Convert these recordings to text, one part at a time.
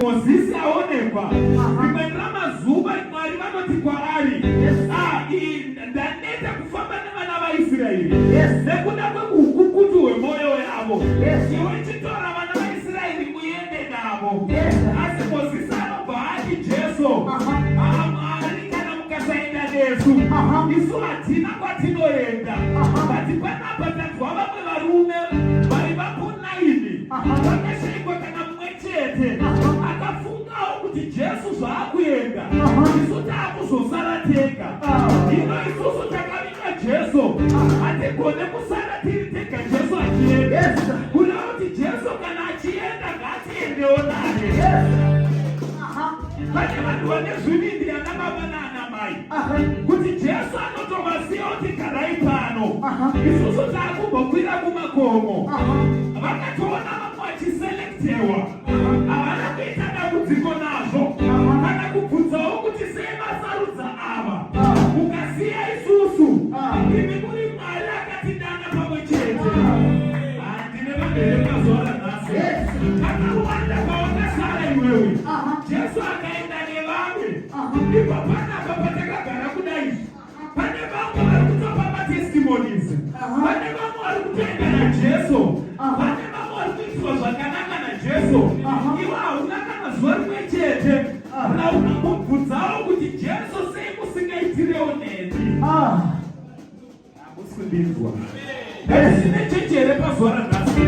Mozisi aonekwa rimwe ramazuva, Mwari vanoti kwaari, "Ah, ndaneta kufamba nevana vaIsraeri nekuda kweukukutu hwemwoyo yavo. Iwe chitora vana vaIsraeri muende navo." Asi Mozisi anobva ati, "Jesu, ah, Mwari, kana mukasaenda nesu, isu hatina kwatinoenda. But panapa tanzwa vamwe varume vari vapo 9, vakashayikwa kana mumwe chete akafungawo kuti Jesu zvaakuenda, isu taakuzosara tega. Hino isusu takavinga Jesu, hatigone kusara tiri tega Jesu achienda. Kuda kuti Jesu kana achienda, ngatiendewo naye." Pane vanhu vane zvivindi, ana baba naana mai, kuti Jesu anotovasiya kuti, "Garai pano, isusu taakumbokwira kumakomo." Vakatoona vamwe vachiselectewa, havana kuita dambudziko nazvo kana kubvunzawo kuti sei vasarudza ava, mukasiya isusu? Imi muri Mwari akatidana pamwe chete. Handine vanhu here mazuva ranhasi? Kakawanda pawakasara iwewe, Jesu akaenda nevamwe. Ipo panapa patakagara kudai, pane vamwe vari kutopa matestimonies, pane vamwe vari kutoenda naJesu, pane vamwe vari kuitirwa zvakanaka naJesu. Iwe hauna kana zuva rimwe chete raunombobvunzawo kuti, "Jesu, sei musingaitirewo neni?" Hamusi kundinzwa. Ngatine chechi here pazuva ranhasi?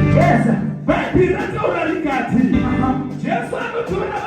Bhaibheri rataura rikati Jesu anotora